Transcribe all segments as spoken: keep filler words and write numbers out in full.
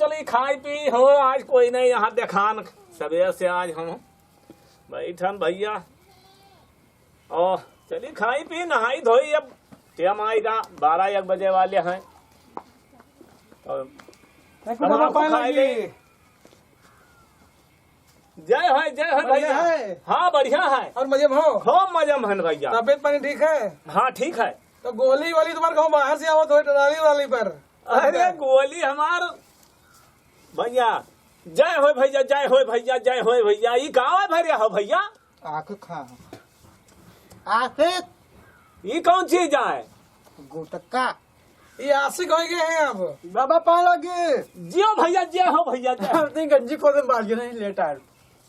चली खाई पी हो, आज कोई नहीं यहाँ देखान। सबेर से आज हम बैठन भइया। और चली खाई पी, नहाई धोई, अब टाइम आइगा, बारह एक बजे वाले हैं। और फेंकू बाबा, तमाकू पाए खाई लगी। ले। जय हो, जय हो बढ़िया भइया। है? हाँ, बढ़िया है। और मजे में हो? हो, मजे में हन भइया। तबीयत पानी ठीक है? हाँ, ठीक है। तो गोली वोली तुम्हारे गाँव बाहर से आवत हो, टराली वराली पर? अरे, गोली हमार भइया, जय हो भइया, जय हो भइया, जय हो भइया। ई का है भरे हो भइया? आके खा। आके। ई कौन चीज है? गुटखा। ये आशिक हो गए हैं अब। बाबा पाए लगी। जियो भइया, जय हो भइया, जय। अपनी गंजी को तुम बाल के नहीं लेटा है।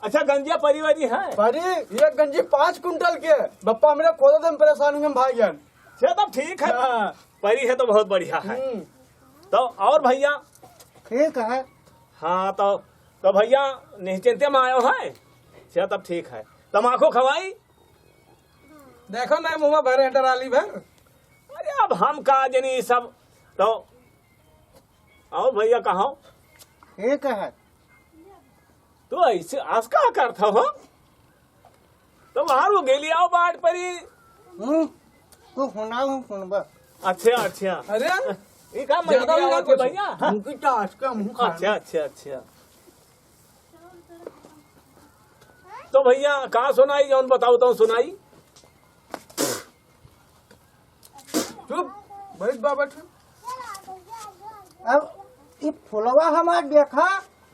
अच्छा, गंजिया परिवारी है? परी, ये गंजी पाँच कुंटल के। बप्पा हमरे खोदे दम परेशान हुए हम भाई जान। ये तो ठीक है। हाँ। परी है तो बहुत बढ़िया है। हम्म। तो और भइया? ठीक है। हाँ, तो, तो भइया निश्चिंते में आयो है। ये तब ठीक है। तमाकू खवाई? देखो ना, मुँह में भरे हैं टराली भर। अरे, अब हम का जनी ई सब, तो और भइया कहो? ठीक है। तू ऐसे आस का करत हो? तो बाहर वो गेली आओ बाट परी। हम्म, तू सुनाओ, हम सुनबा। अच्छा, अच्छा। अरे, ई का ज्यादा मजा भी ना आवत है कुछ। भइया? हाँ। उनकी तो आस का मुंह खा। अच्छा, अच्छा, अच्छा। तो भइया, का सुनाई, जौन बताओ तो सुनाई। चुप, बैठ बा, बैठ। अब ई फुलवा हमार देखा।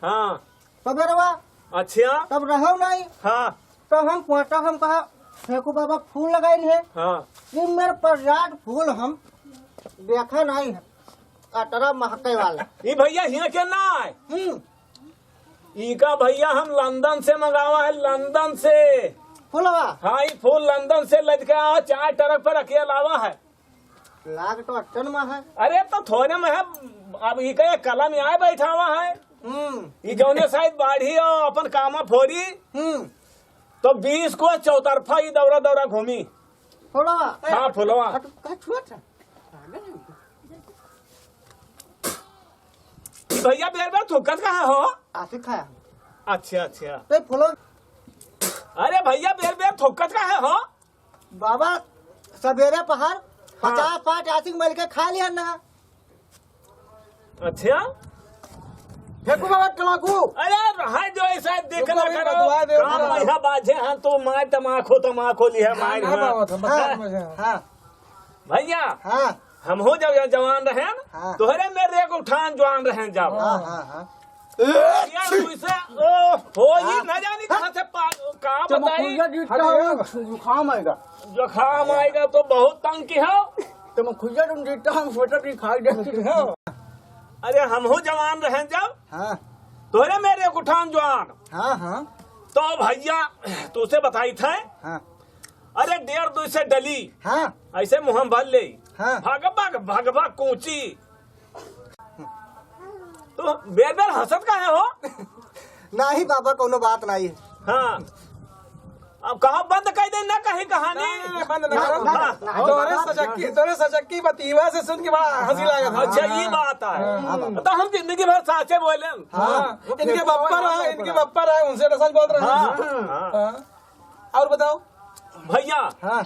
हाँ। सबेरवा। अच्छा। तब रहो नहीं। हाँ। तो हम पहुंचा, हम कहा, "फेंकू बाबा फूल लगाई रहे।" हाँ। ई मेरे प्रयाग फूल हम देखा नहीं है, अतरा महके वाला। ई भइया हियां के ना है। हम्म। इका भइया हम लंदन से मंगावा है, लंदन से। फुलवा? हाँ, ई फूल लंदन से लदके आवा, चार ट्रक पर अकेल आवा है। लाग तो अट्टन में है। अरे तो थोड़े में है, अब इका एक कलम यहाँ बैठावा है। हम्म। ई जौने साइड बाढ़ी और अपन कामा फोरी, हम्म। तो बीस को चौतरफा ई दौरा दौरा घूमी। फुलवा? हाँ, फुलवा। हट, का छुआ था? ई भइया बेर बेर थूकत काहे हो? आशिक है। अच्छा, अच्छा। तो फुलवा। अरे भइया बेर बेर थूकत काहे हो? बाबा, सबेरे पहर हाँ। पचास पाँच आशिक मिल के खा लिया ना। अच्छा। फेंकू बाबा तमाकू। अरे रहा जो ऐसा देख रुको, ना अभी करो। बतवा दे, काम रुको। बढ़िया बाजे हैं तो मार तमाकू, तमाकू लिया हाँ, मार हाँ, हाँ। बाबा, तो बता हाँ, मजा। हाँ। भइया, हाँ। हमहू जब यहाँ जवान रहेन, हाँ। तोहरे मेरे एक उठान जवान रहेन जब। हाँ, हाँ, हाँ। यार, तू इसे, ओ, हो ही हाँ। ना जानी कहाँ से पा-, का बताई? तमकुइया गिरता अरे है, यार। जुकाम आएगा। जुकाम आएगा तो बहुत तंग की हो। तमकुइया तुम गिरता हम स्वेटर की खाई जाती हो। अरे, हमहू जवान रहेन जब, हाँ। तोहरे मेरे एक उठान जवान। हाँ, हाँ। तो भइया, तू से बताई था। हाँ। अरे डेढ़ दुइ से डली। हाँ। ऐसे मुँह में भर ले। हाँ। भाग, भाग, भाग, भाग, कूची। तो बेर बेर हंसत काहे हो? नाही बाबा, कौनो बात नाही। हाँ। अब कहा बंद कर दे, ना कहीं कहानी। ना, ना, ना, बंद ना ना, करो। ना, ना, हाँ। ना, तोरे ना, सचक्की, ना। तोरे सचक्की बतीवा से सुन के बड़ा हंसी लागत है। अच्छा, ये बात है। हाँ, हाँ, बाबा। तो हम जिंदगी भर साचे बोले। हाँ, हाँ। इनके बप्पा रहा, इनके बप्पा रहा, उनसे तो सच बोल रहे हैं। हाँ, हाँ। हाँ। और बताओ। भइया। हाँ।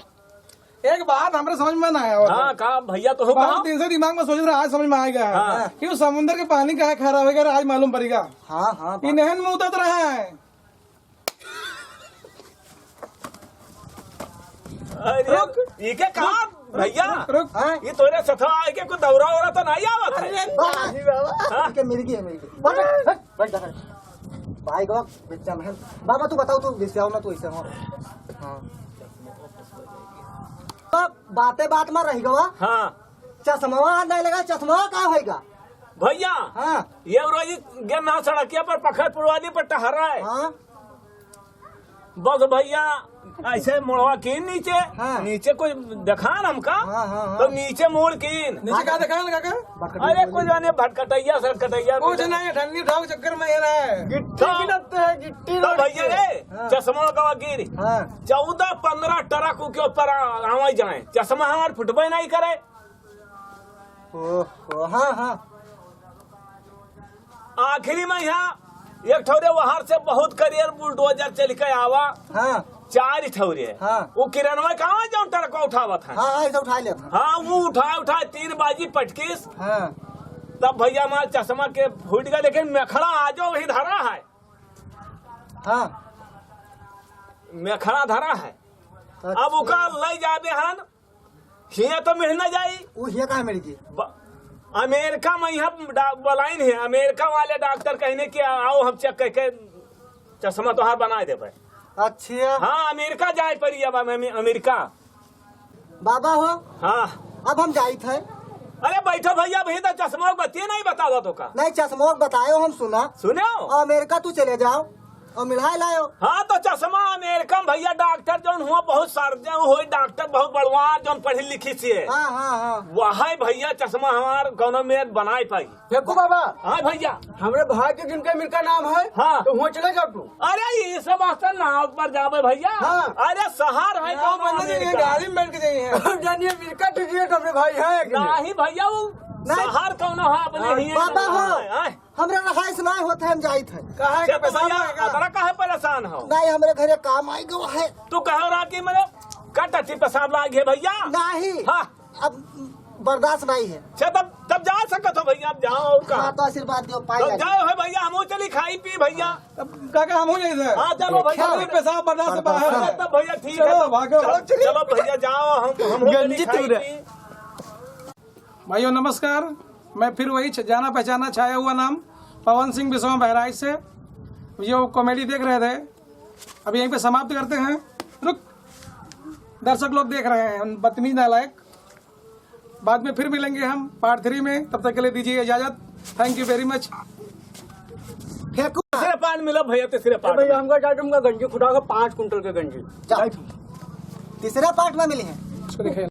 एक बात हमरे समझ में ना आया होता। हाँ, का भइया तो हो बहुत कहा? दिन से दिमाग में सोच रहा, आज समझ में आ गया है हाँ। कि वो समुंदर के पानी काहे खारा हो गया, आज मालूम पड़ेगा। हाँ, हाँ, बात इन्हन मुदत रहा है। अरे, रुक। ये क्या कहा, रुक, भइया? रुक, रुक। हाँ? ये तोरे सथा आए के कोई दौरा ओरा तो नहीं आवत है? अरे, बाबा। नहीं, बाबा। हाँ? इनके मिल गई है, मिल गई। बैठ, बैठ, बैठ, बैठ। भाई, बाबा, बेचारा है। बाबा, तू बताओ, तू जिससे आओ ना, तू ऐसे हो। हाँ। तो बातें बात में रह गवा। हाँ। चश्मा नहीं लगा, चश्मा का होएगा? भइया, हाँ। ये रोज गेना सड़किया पर पखर पुरवादी पर टहरा है। हाँ। बस भइया, ऐसे मुड़वा के नीचे, हाँ। नीचे कोई देखान हमका, हाँ, हाँ, हाँ। तो नीचे मुड़ कीन। नीचे का देखान काका? अरे कुछ जाने भटकटैया सड़कटैया कुछ में। नहीं, ठंडी ठाव चक्कर में ये रहा है। गिट्टी तो, गिरते हैं, गिट्टी तो रोड भइया पे। रे, हाँ। चश्मा का गिर। हाँ। चौदह पन्द्रह ट्रक के ऊपर आ-, आवे जाए, चश्मा हमार फुटबे नहीं करे। ओहो, हाँ, हाँ। आखिरी में यहाँ एक ठौरे वहार से बहुत करियर बुलडोजर चल के आवा। हाँ। चार ठौरे। हाँ। वो किरणवा कहाँ जौन ट्रकवा उठावत है? हाँ, हाँ, ऐसे उठा लेत है। हाँ, वो उठा, उठा तीन बाजी पटकीस। हाँ। तब भैया हमार चश्मा के फूट गया, लेकिन मेखड़ा आजो वही धरा है। हाँ। मेखड़ा धरा है। अच्छा। अब ओका लई जाबे हन, हियाँ तो मिल ना जाई। उ हियाँ कहाँ मिल गई? ब-, अमेरिका में यहाँ डा-, बोलाइन है, अमेरिका वाले डॉक्टर कहने कि आओ हम चेक करके चश्मा तोहार बना देबे। अच्छा। हाँ, अमेरिका जाए पड़ी अब हमें, अमेरिका। बाबा हो। हाँ। अब हम जाइत है। अरे बैठो भैया, अभी तो चश्मा के बतिये नहीं बतावा तो का। नहीं, चश्मा के बतायो हम सुना। सुनो। अमेरिका तू चले जाओ और मिलाए लायो। हाँ, तो चश्मा अमेरिका में भैया डॉक्टर जौन हुआ बहुत सर्जन हुई, डॉक्टर बहुत बड़वार जौन पढ़ी लिखी से। हाँ, हाँ, हाँ। वही भैया चश्मा हमार कौनो में बनाए पाई। फेंकू बाबा। हाँ भैया। हमरे भाई के जिनके अमेरिका नाम है, हाँ। तो हुआँ चले जाओ तू। अरे ये सब आस्था नाव पर जाबे भैया। हाँ। अरे शहर है, नाव कौन बने अमेरिका? गाड़ी में बैठ के जाइए। हम जानिए अमेरिका टिकट हमरे भाई है कि नहीं? नहीं भैया, वो नहीं। शहर कौन है अपने हाँ, ही है, बाबा कौन हो। है, हैं? हमरा रहाइश नहीं होत है, हम जाइत है। कहाँ से का तो पैसा भैया, मांगा? अतरा काहे परेशान हो? नहीं, हमरे घरे काम आई गवा है। तू कहो रहा कि मेरे कटती पेशाब लाग है भैया? नहीं। हाँ। अब बर्दाश्त नहीं है। अच्छा, तब, तब जा सकत हो भैया, अब जाओ का। हाँ, तो आशीर्वाद दियो, पाए तब लागे। जाओ है भैया, हमहू चली खाई पी भैया। अब काका, हमहू जाइत है। हाँ, चलो भैया। हमरे पेशाब बर्दाश्त से बाहर है। तब भैया, ठीक चलो, है, तब भागो। चलो, चलो। चलो भैया, जाओ, हम, हमहू चली गंजी खाई तू रे। पी। भाइयों, नमस्कार। मैं फिर वही छ-, जाना पहचाना छाया हुआ नाम पवन सिंह बिसवा बहराइच से। ये वो कॉमेडी देख रहे थे, अब यहीं पे समाप्त करते हैं। रुक, दर्शक लोग देख रहे हैं, हम बदतमीज नालायक। बाद में फिर मिलेंगे हम पार्ट थ्री में, तब तक के लिए दीजिए इजाजत। Thank you very much। फेंकू। तीसरे पार्ट मिलो भैया, तीसरे पार्ट भैया, में। हमका जाए, हमका गंजी खुटा के पाँच कुंटल के गंजी। चल। तीसरे पार्ट में मिली है। इसको दिखाइए।